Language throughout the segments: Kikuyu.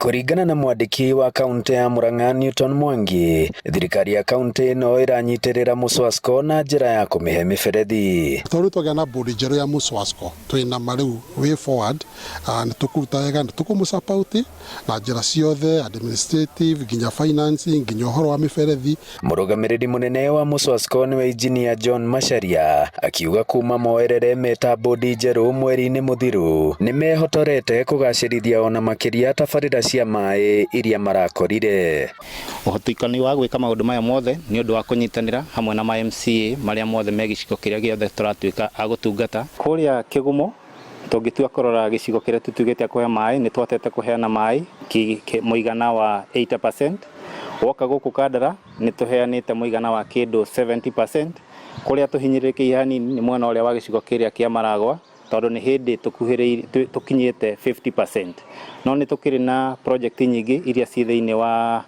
Kũringana na mwandĩki wa kaunti ya Murang'a Newton Mwangi, thirikari ya kaunti ĩno ĩranyitĩrĩra Muswasco na njĩra ya kũmĩhe mĩberethi. Tondũ twagĩa na bodi njerũ ya Muswasco twĩna ma rĩu way forward, nĩ tũkũruta wega, nĩ tũkũmũ support na njĩra ciothe administrative nginya financing nginya ũhoro wa mĩberethi. Mũrũgamĩrĩri mũnene wa Muswasco nĩwe injinia John Macharia akiuga kuma moerere meta bodi njerũ mweri-inĩ mũthiru nĩ mehotorete kũgacĩrithia ona makĩria tabarĩra cia maĩ iria marakorire. Ũhotekani wa gwĩka maũndũ maya mothe nĩ ũndũ wa kũnyitanĩra hamwe na ma MCA marĩa mothe me gĩcigo kĩrĩa gĩothe tũratuĩka a gũtungata. Kũrĩa Kĩgumo tũngĩtua kũrora gĩcigo kĩrĩa tũtuĩkĩte a kũhe maĩ nĩ twatete kũheana maĩ mũigana wa 80%. Woka gũkũ Kandara nĩ tũheanĩte mũigana wa kĩndũ 70%. Kũrĩa tũhinyĩrĩrĩkĩire hanini nĩ mwena ũrĩa wa gĩcigo kĩrĩa kĩa Maragwa tondũ nĩ hĩndĩ tũkuhĩrĩirie tũkinyĩte 50%. No nĩ tũkĩrĩ na project nyingĩ iria ciĩ thĩinĩ wa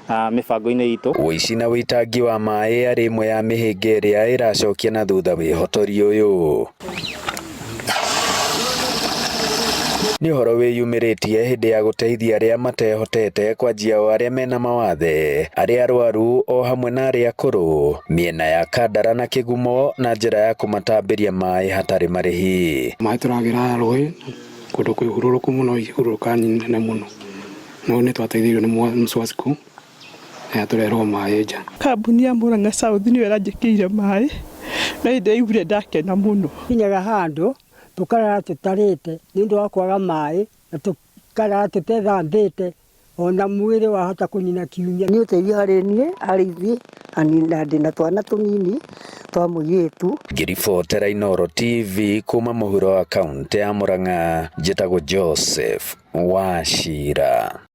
mĩbango-inĩ itũ. Ũici na ũitangi wa maĩ arĩ ĩmwe ya mĩhĩnga ĩrĩa ĩracokia na thutha wĩhotori ũyũ. Nĩ ũhoro wĩyumĩrĩtie hĩndĩ ya gũteithia arĩa matehotete kwanjia o arĩa mena mawathe, arĩa arwaru o hamwe na arĩa akũrũ, mĩena ya Kandara na Kĩgumo na njĩra ya kũmatambĩria maĩ hatarĩ marĩhi. Maĩ tũragĩra rũĩ kũndũ kwĩ hurũrũku mũno, ihurũrũka nene mũno. No nĩ twateithirio nĩ Mswasco na tũreherwo maĩ nja. Kambuni ya Murang'a South nĩyo ĩranjĩkĩire maĩ na hĩndĩ ndaiguire ndakena mũno. Kinyaga handũ tũkarara tũtarĩte nĩ ũndũ wa kwaga maĩ na tũkarara tũtethambĩte ona mwĩrĩ wahota kũnina kiumia. Nĩ ũteithio harĩ niĩ, harĩ ithuĩ na ndĩna twana tũnini twa mũirĩtu. Ngĩribotera Inooro TV kuma mũhuro wa kaũntĩ ya Murang'a, njĩtagwo Joseph Wachira.